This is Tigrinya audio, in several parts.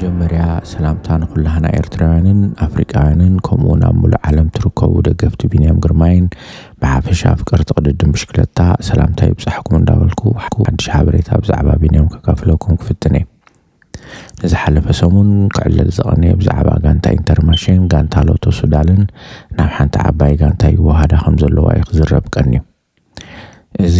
መጀመርያ ሰላምታ ንኩላህና ኤርትራውያንን ኣፍሪቃውያንን፣ ከምኡ እውን ኣብ ሙሉእ ዓለም ትርከቡ ደገፍቲ ቢንያም ግርማይን ብሓፈሻ ኣፍቀርቲ ቅድድም ብሽክለታ ሰላምታ ይብጻሕኩም እንዳበልኩ፣ ሓድሽ ሓበሬታ ብዛዕባ ቢንያም ከካፍለኩም ክፍትን እየ። ንዝሓለፈ ሰሙን ክዕለል ዝቐነየ ብዛዕባ ጋንታ ኢንተርማሽን ጋንታ ሎቶ ሱዳልን ናብ ሓንቲ ዓባይ ጋንታ ይወሃዳ ከም ዘለዋ እዩ ክዝረብ ቀንዩ። እዚ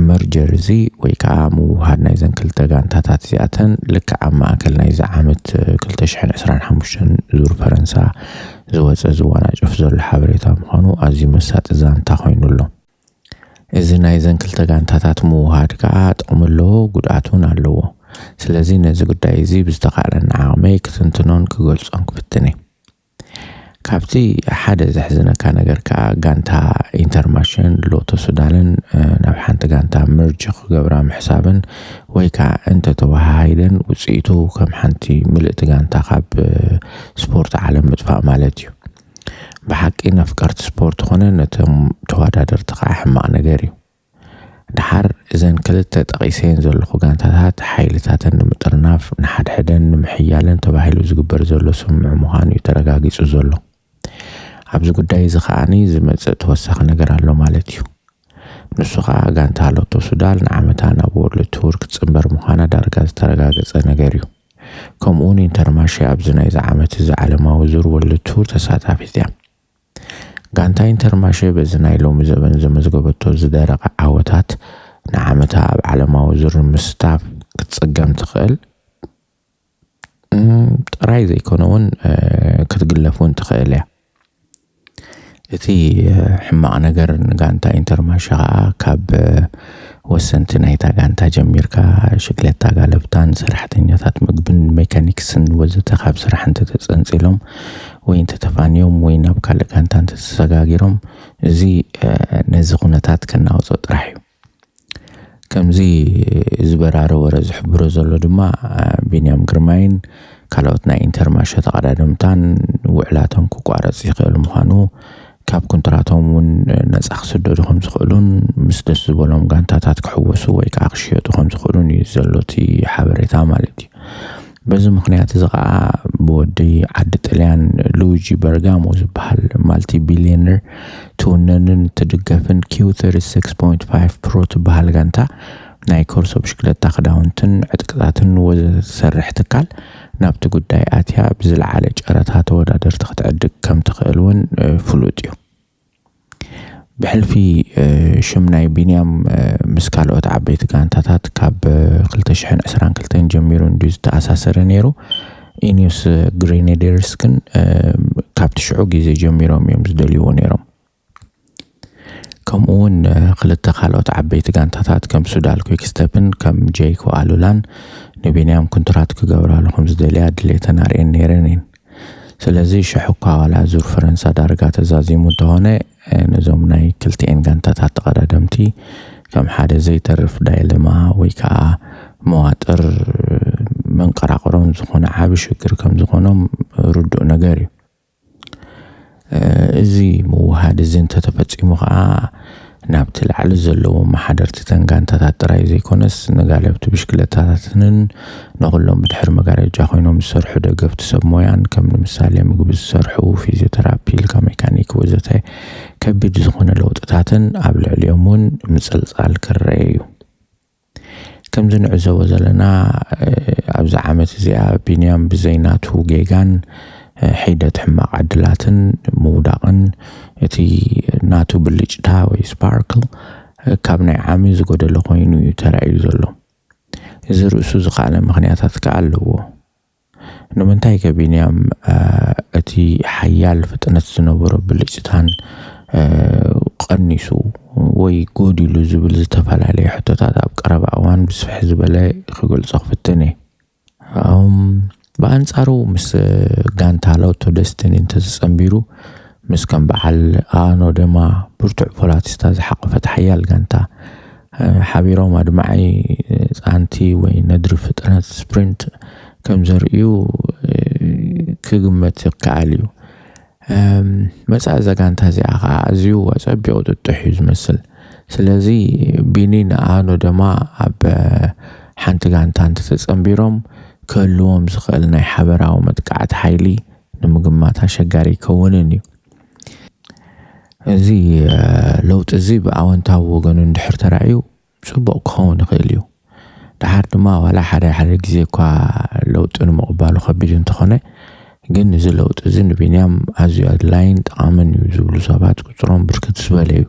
መርጀር እዚ ወይ ከዓ ምውሃድ ናይዘን ክልተ ጋንታታት እዚኣተን ልክዕ ኣብ ማእከል ናይዚ ዓመት ክልተ ሽሕን ዕስራን ሓሙሽተን ዙር ፈረንሳ ዝወፀ ዝወናጨፍ ዘሎ ሓበሬታ ምዃኑ ኣዝዩ መሳጢ ዛንታ ኮይኑ ኣሎ። እዚ ናይዘን ክልተ ጋንታታት ምውሃድ ከዓ ጥቕሚ ኣለዎ፣ ጉድኣት እውን ኣለዎ። ስለዚ ነዚ ጉዳይ እዚ ብዝተኻእለኒ ዓቕመይ ክትንትኖን ክገልጾን ክፍትን እየ። ካብቲ ሓደ ዘሕዝነካ ነገር ከዓ ጋንታ ኢንተርማሽን ሎቶ ሱዳንን ናብ ሓንቲ ጋንታ መርጅ ክገብራ ምሕሳበን ወይ ከዓ እንተተወሃሃይደን ውፅኢቱ ከም ሓንቲ ምልእቲ ጋንታ ካብ ስፖርት ዓለም ምጥፋእ ማለት እዩ። ብሓቂ ነፍቀርቲ ስፖርት ኮነ ነቶም ተወዳደርቲ ከዓ ሕማቕ ነገር እዩ። ደሓር እዘን ክልተ ጠቒሰየን ዘለኹ ጋንታታት ሓይልታተን ንምጥርናፍ ንሓድሕደን ንምሕያለን ተባሂሉ ዝግበር ዘሎ ስምምዕ ምዃኑ እዩ ተረጋጊጹ ዘሎ። ኣብዚ ጉዳይ እዚ ከዓኒ ዝመጽእ ተወሳኺ ነገር ኣሎ ማለት እዩ። ንሱ ከኣ ጋንታ ሎቶ ሱዳል ንዓመታ ናብ ወርልድ ቱር ክትጽንበር ምዃና ዳርጋ ዝተረጋገጸ ነገር እዩ። ከምኡውን ኢንተርማሼ ኣብዚ ናይዚ ዓመት እዚ ዓለማዊ ዙር ወርልድ ቱር ተሳታፊት እያ። ጋንታ ኢንተርማሼ በዚ ናይ ሎሚ ዘበን ዘመዝገበቶ ዝደረቐ ዓወታት ንዓመታ ኣብ ዓለማዊ ዙር ምስታፍ ክትጽገም ትኽእል ጥራይ ዘይኮነ እውን ክትግለፍ እውን ትኽእል እያ። እቲ ሕማቕ ነገር ንጋንታ ኢንተርማሼ ከዓ ካብ ወሰንቲ ናይታ ጋንታ ጀሚርካ ሽግለታ ጋለብታን ሰራሕተኛታት ምግብን ሜካኒክስን ወዘተ ካብ ስራሕ እንተተፀንፂሎም ወይ እንተተፋንዮም ወይ ናብ ካልእ ጋንታ እንተተሰጋጊሮም እዚ ነዚ ኩነታት ከናውፆ ጥራሕ እዩ። ከምዚ ዝበራረ ወረ ዝሕብሮ ዘሎ ድማ ቢንያም ግርማይን ካልኦት ናይ ኢንተርማሸ ተቐዳደምታን ውዕላቶም ክቋረፅ ይኽእል ምዃኑ ካብ ኩንትራቶም እውን ነፃ ክስደዱ ከም ዝኽእሉን ምስ ደስ ዝበሎም ጋንታታት ክሕወሱ ወይ ከዓ ክሽየጡ ከም ዝኽእሉን እዩ ዘሎ እቲ ሓበሬታ ማለት እዩ። በዚ ምኽንያት እዚ ከዓ ብወዲ ዓዲ ጥልያን ሉዊጂ በርጋሞ ዝበሃል ማልቲ ቢልዮነር ትውነንን ትድገፍን ኪው ተርቲ ሲክስ ፖይንት ፋይቭ ፕሮ ትበሃል ጋንታ ናይ ኮርሶ ብሽክለታ ክዳውንትን ዕጥቅታትን ወዘተ ትሰርሕ ትካል ናብቲ ጉዳይ ኣትያ ብዝለዓለ ጨረታ ተወዳደርቲ ክትዕድግ ከም ትኽእል እውን ፍሉጥ እዩ። ብሕልፊ ሽም ናይ ቢንያም ምስ ካልኦት ዓበይቲ ጋንታታት ካብ ክልተ ሽሕን ዕስራን ክልተን ጀሚሩ እንድዩ ዝተኣሳሰረ ነይሩ። ኢኒዮስ ግሬኔዴርስ ግን ካብቲ ሽዑ ግዜ ጀሚሮም እዮም ዝደልይዎ ነይሮም። ከምኡ እውን ክልተ ካልኦት ዓበይቲ ጋንታታት ከም ሱዳል ኩክስተፕን ከም ጄይኮ ኣሉላን ንቢንያም ኩንትራት ክገብራሉ ከም ዝደልያ ድሌተን ኣርእየን ነይረን እየን። ስለዚ ሽሕ እኳ ዋላ ዙር ፈረንሳ ዳርጋ ተዛዚሙ እንተኾነ ነዞም ናይ ክልቲኤን ጋንታታት ተቐዳደምቲ ከም ሓደ ዘይተርፍ ዳይለማ ወይ ከዓ መዋጥር መንቀራቕሮን ዝኾነ ዓቢ ሽግር ከም ዝኾኖም ርዱእ ነገር እዩ። እዚ ምውሃድ እዚ እንተተፈጺሙ ከዓ ናብቲ ላዕሊ ዘለዉ መሓደርቲ ተን ጋንታታት ጥራይ ዘይኮነስ ንጋለብቲ ብሽክለታታትንን ንኹሎም ብድሕሪ መጋረጃ ኮይኖም ዝሰርሑ ደገፍቲ ሰብ ሞያን ከም ንምሳሌ ምግቢ ዝሰርሑ፣ ፊዚዮተራፒ፣ ኢልካ ሜካኒክ ወዘተ ከቢድ ዝኾነ ለውጥታትን ኣብ ልዕሊኦም እውን ምጽልጻል ክረአ እዩ። ከምዚ ንዕዘቦ ዘለና ኣብዚ ዓመት እዚኣ ቢንያም ብዘይ ናቱ ጌጋን ሒደት ሕማቕ ዕድላትን ምውዳቕን እቲ ናቱ ብልጭታ ወይ ስፓርክል ካብ ናይ ዓሚ ዝጎደለ ኮይኑ እዩ ተራእዩ ዘሎ። እዚ ርእሱ ዝኸኣለ ምኽንያታት ከኣ ኣለዎ። ንምንታይ ከ ቢንያም እቲ ሓያል ፍጥነት ዝነበሮ ብልጭታን ቀኒሱ ወይ ጎዲሉ ዝብል ዝተፈላለየ ሕቶታት ኣብ ቀረባ እዋን ብስፍሕ ዝበለ ክገልጾ ክፍትን እየ። ብኣንጻሩ ምስ ጋንታ ሎቶ ደስቲኒ እንተዝጸንቢሩ ምስ ከም በዓል ኣኖ ደማ ብርቱዕ ፖላቲስታ ዝሓቆፈት ሓያል ጋንታ ሓቢሮም ኣድማዒ ጻንቲ ወይ ነድሪ ፍጥነት ስፕሪንት ከም ዘርእዩ ክግመት ይከኣል እዩ። መጻኢ እዛ ጋንታ እዚኣ ከዓ ኣዝዩ ኣጸቢቑ ጥጡሕ እዩ ዝመስል። ስለዚ ቢኒ ንኣኖ ደማ ኣብ ሓንቲ ጋንታ እንተተጸንቢሮም ክህልዎም ዝኽእል ናይ ሓበራዊ መጥቃዕቲ ሓይሊ ንምግማት ኣሸጋሪ ይከውንን እዩ። እዚ ለውጢ እዚ ብኣወንታዊ ወገኑ እንድሕር ተራእዩ ጽቡቕ ክኸውን ይኽእል እዩ። ድሓር ድማ ዋላ ሓደ ሓደ ግዜ እኳ ለውጢ ንምቕባሉ ከቢድ እንተኾነ፣ ግን እዚ ለውጢ እዚ ንቢንያም ኣዝዩ ኣድላይን ጠቓምን እዩ ዝብሉ ሰባት ቁፅሮም ብርክት ዝበለ እዩ።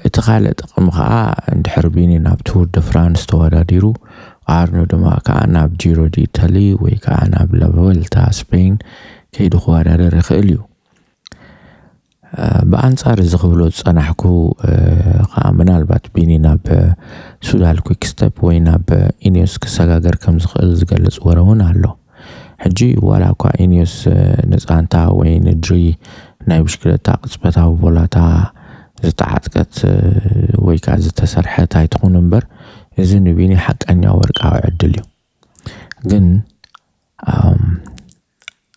እቲ ካልእ ጥቕሚ ከዓ፣ እንድሕር ቢኒ ናብ ቱር ደ ፍራንስ ተወዳዲሩ፣ ኣርኖ ድማ ከዓ ናብ ጂሮ ዲ ኢታሊ ወይ ከዓ ናብ ላቨልታ ስፔን ከይዱ ክወዳደር ይኽእል እዩ። ብኣንፃር እዚ ክብሎ ዝፀናሕኩ ከዓ፣ ምናልባት ቢኒ ናብ ሱዳል quick step ወይ ናብ ኢኒዮስ ክሰጋገር ከም ዝኽእል ዝገልፅ ወረ እውን ኣሎ። ሕጂ ዋላ እኳ ኢኒዮስ ንፃንታ ወይ ንድሪ ናይ ብሽክለታ ቅፅበታዊ ቦላታ ዝተዓጥቀት ወይ ከዓ ዝተሰርሐት ኣይትኹን እምበር፣ እዚ ንቢኒ ሓቀኛ ወርቃዊ ዕድል እዩ። ግን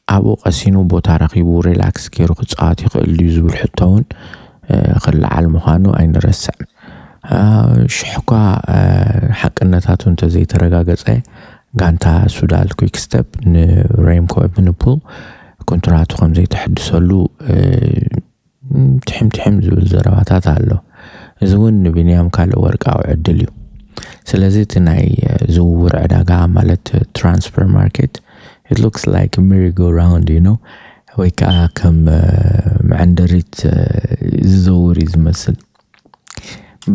ኣብኡ ቀሲኑ ቦታ ረኺቡ ሪላክስ ገይሩ ክፃወት ይኽእል ድዩ ዝብል ሕቶ እውን ክለዓል ምዃኑ ኣይንረስዕ። ሽሕ እኳ ሓቅነታቱ እንተዘይተረጋገፀ፣ ጋንታ ሱዳል quick step ንሬምኮ ኤቨንፖል ኮንትራቱ ከም ዘይተሐድሰሉ ትሕም ትሕም ዝብል ዘረባታት ኣሎ። እዚ እውን ንቢንያም ካልእ ወርቃዊ ዕድል እዩ። ስለዚ እቲ ናይ ዝውውር ዕዳጋ ማለት transfer market, it looks like merry go round, you know, ወይ ከዓ ከም መዐንደሪት ዝዘውር እዩ ዝመስል።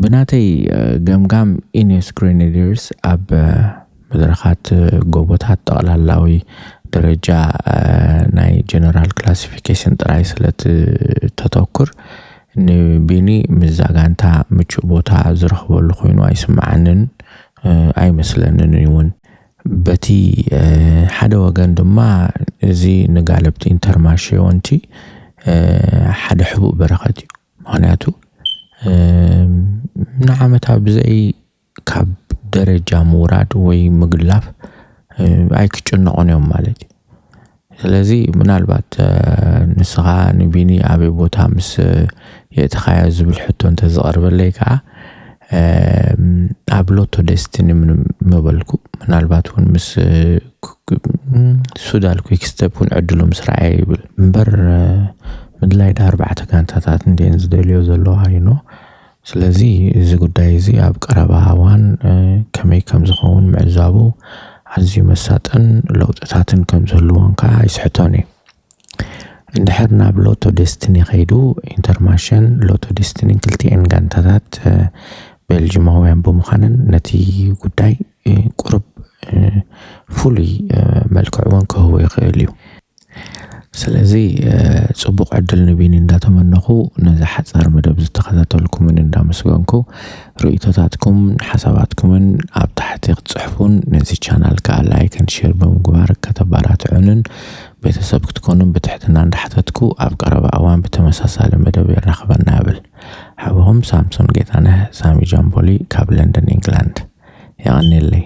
ብናተይ ገምጋም ኢኒዮስ ግሬኔዲርስ ኣብ መድረኻት ጎቦታት ጠቕላላዊ ደረጃ ናይ ጀነራል ክላሲፊኬሽን ጥራይ ስለ ተተኩር፣ ንቢኒ ምስዛ ጋንታ ምቹእ ቦታ ዝረኽበሉ ኮይኑ ኣይስምዓንን ኣይመስለንን እውን። በቲ ሓደ ወገን ድማ እዚ ንጋለብቲ ኢንተርማርሼ ወንቲ ሓደ ሕቡእ በረኸት እዩ። ምክንያቱ ንዓመታ ብዘይ ካብ ደረጃ ምውራድ ወይ ምግላፍ ኣይክጭነቑን እዮም ማለት እዩ። ስለዚ ምናልባት ንስኻ ንቢኒ ኣበይ ቦታ ምስ የእተኻዮ ዝብል ሕቶ እንተዝቐርበለይ ከዓ ኣብ ሎቶ ደስቲኒ ምበልኩ። ምናልባት እውን ምስ ሱዳል quick step እውን ዕድሉ ምስ ረኣየ ይብል እምበር፣ ምድላይ ዳ ኣርባዕተ ጋንታታት እንድየን ዝደልዮ ዘለዋ ይኖ። ስለዚ እዚ ጉዳይ እዚ ኣብ ቀረባ እዋን ከመይ ከም ዝኸውን ምዕዛቡ ኣዝዩ መሳጥን ለውጥታትን ከም ዝህልዎን ከዓ ኣይስሕቶን እዩ። እንድሕር ናብ ሎቶ ደስቲኒ ከይዱ፣ ኢንተርማርሸን ሎቶ ደስቲኒን ክልቲኤን ጋንታታት ቤልጅማውያን ብምዃነን ነቲ ጉዳይ ቁሩብ ፍሉይ መልክዕ እውን ክህቦ ይኽእል እዩ። ስለዚ ጽቡቕ ዕድል ንቢኒ እንዳተመነኹ፣ ነዚ ሓጻር መደብ ዝተኸታተልኩምን እንዳመስገንኩ፣ ርእይቶታትኩም ሓሳባትኩምን ኣብ ታሕቲ ክትጽሕፉን ነዚ ቻናል ከዓ ላይክን ሼር ብምግባር ከተባራትዑንን ቤተሰብ ክትኮኑን ብትሕትና እንዳሓተትኩ፣ ኣብ ቀረባ እዋን ብተመሳሳሊ መደብ የራኽበና እብል። ሓውኹም ሳምሶን ጌታነህ ሳሚ ጃምቦሊ ካብ ለንደን ኢንግላንድ። የቐንየለይ።